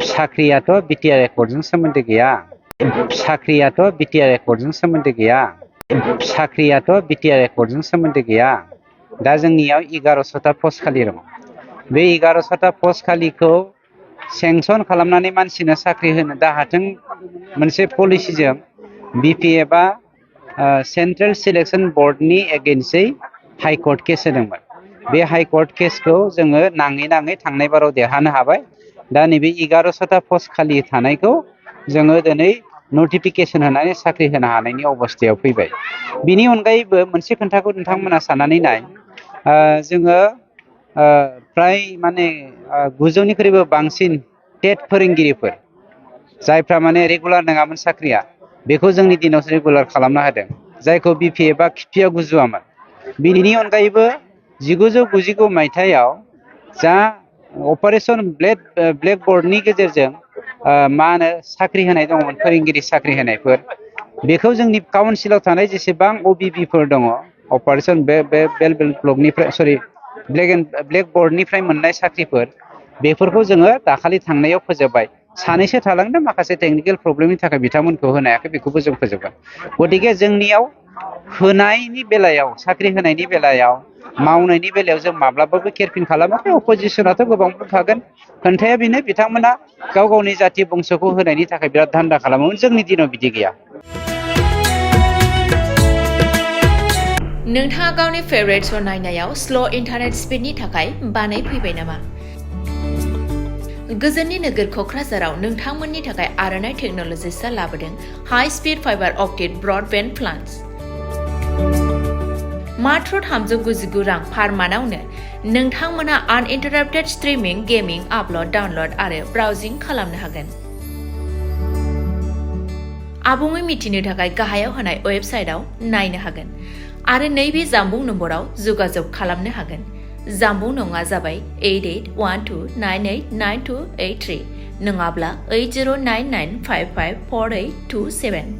साख्रियाथ' BTR एकर्डजों सोमोन्दो गैया। साख्रियाथ' BTR एकर्डजों सोमोन्दो गैया। साख्रियाथ' बिटिआर एकर्डजों सोमोन्दो गैया। दा जोंनियाव 1100टा पस्ट खालि दङ। बे 1100टा पस्ट खालिखौ सेंसन खालामनानै मानसिनो साख्रि होनो दाहाथों मोनसे पलिसिजों बिपि एबा सेन्ट्रेल सिलेक्सन बर्डनि एगेन्स्टै हाइकर्ट केस होदोंमोन। बे हाइकर्ट केसखौ जोङो नाङै थांनाय बाराव देरहानो हाबाय। दा नैबे 1100टा पस्ट खालि थानायखौ जोङो दिनै नटिफिकेसन होनानै साख्रि होनो हानायनि अबस्थायाव फैबाय। बिनि अनगायैबो मोनसे खोथाखौ नोंथांमोना साननानै नाय, जोङो फ्राय माने 900निख्रुइबो बांसिन टेट फोरोंगिरिफोर जायफ्रा माने रेगुलार नङामोन साख्रिया, बेखौ जोंनि दिनाव रेगुलार खालामना होदों, जायखौ बिपि एबा खिफिया गुजुआमोन। बिनि अनगायैबो 1999 मायथाइयाव जा अपारेशन ब्लेक बर्डनि गेजेरजों मा होनो साख्रि होनाय दङमोन, फोरोंगिरि साख्रि होनायफोर, बेखौ जोंनि काउन्सिलाव थानाय जेसेबां अबिबिफोर दङ, अपारेशन ब्लेक बर्डनिफ्राय मोननाय साख्रिफोर, बेफोरखौ जोङो दाखालि थांनायाव फोजोबबाय। सानैसो थालांदों, माखासे टेकनिकेल प्रब्लेमनि थाखाय बिथांमोनखौ होनो हायाखै, बेखौबो जों फोजोबगोन। गतिके जोंनियाव होनायनि बेलायाव, साख्रि होनायनि बेलायाव, मावनायनि बेलायाव जों माब्लाबाबो केरफिन खालामाखै। अपोजिसनाथ' गोबां बुंखागोन। खोन्थाया बेनो, बिथांमोना गाव गावनि जाथि बंस'खौ होनायनि थाखाय बिराद धान्दा खालामोमोन। जोंनि दिनाव बिदि गैया। नोंथाङा गावनि फेभरेट श' नायनायाव स्ल' इन्टारनेट स्पिडनि थाखाय बानायफैबाय नामा? गोजोननि नोगोर क'क्राझाराव नोंथांमोननि थाखाय आर'नाइ टेक्न'लजिसआ लाबोदों high speed fibre optic broadband plans. मात्र 399 रां पार मान्थआवनो नोंथांमोना आनइन्टाराप्टेड स्ट्रिमिं, गेमिं, आपल'ड, डाउनल'ड आरो ब्राउजिं खालामनो हागोन। आबुङै मिथिनो थाखाय गाहायाव होनाय वेबसाइटआव नायनो हागोन आरो नैबे जामबुं नम्बराव जगाजग खालामनो हागोन। जामबुं नङा जाबाय 8812989283 नङाब्ला 8099554827।